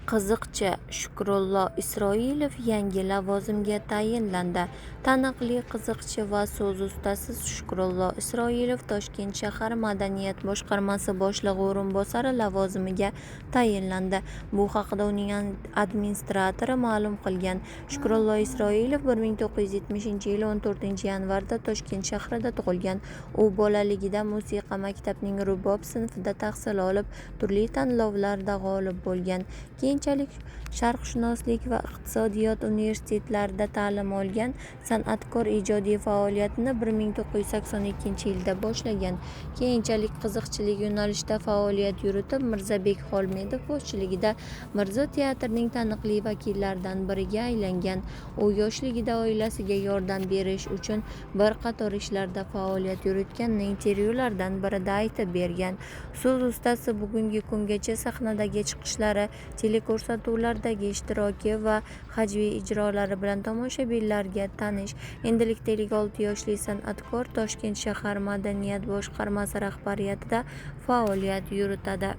Qiziqchi Shukrullo Isroilov yangi lavozimga tayinlandi. Taniqli qiziqchi va so'z ustasi Shukrullo Isroilov Toshkent shahar madaniyat boshqarmasi boshlig'i o'rinbosari lavozimiga tayinlandi. Bu haqida uning administratori ma'lum qilgan. Shukrullo Isroilov 1970-yil 14-yanvarda Toshkent shahrida tug'ilgan. U bolaligida musiqa maktabining rubob sinfida tahsil olib, turli tanlovlarda g'olib bo'lgan. Keyinchalik Sharqshunoslik va iqtisodiyot universitetlarida ta'lim olgan san'atkor ijodiy faoliyatini 1982-yilda boshlagan. Keyinchalik qiziqchilik yo'nalishida faoliyat yuritib, Mirzabek Xolmedov boshchiligida Mirzo teatrining taniqli vakillaridan biriga aylangan. U yoshligida oilasiga yordam berish uchun bir qator ishlarda faoliyat yuritganini intervyulardan birida aytib bergan. So'z ustasi bugungi kungacha sahnadagi chiqishlari, teleko'rsatuvlardagi ishtiroki va hajviy ijrolari bilan tomoshabinlarga tanish. Endilikda 56 yoshli san'atkor Toshkent shahar madaniyat boshqarmasi rahbariyatida faoliyat yuritadi.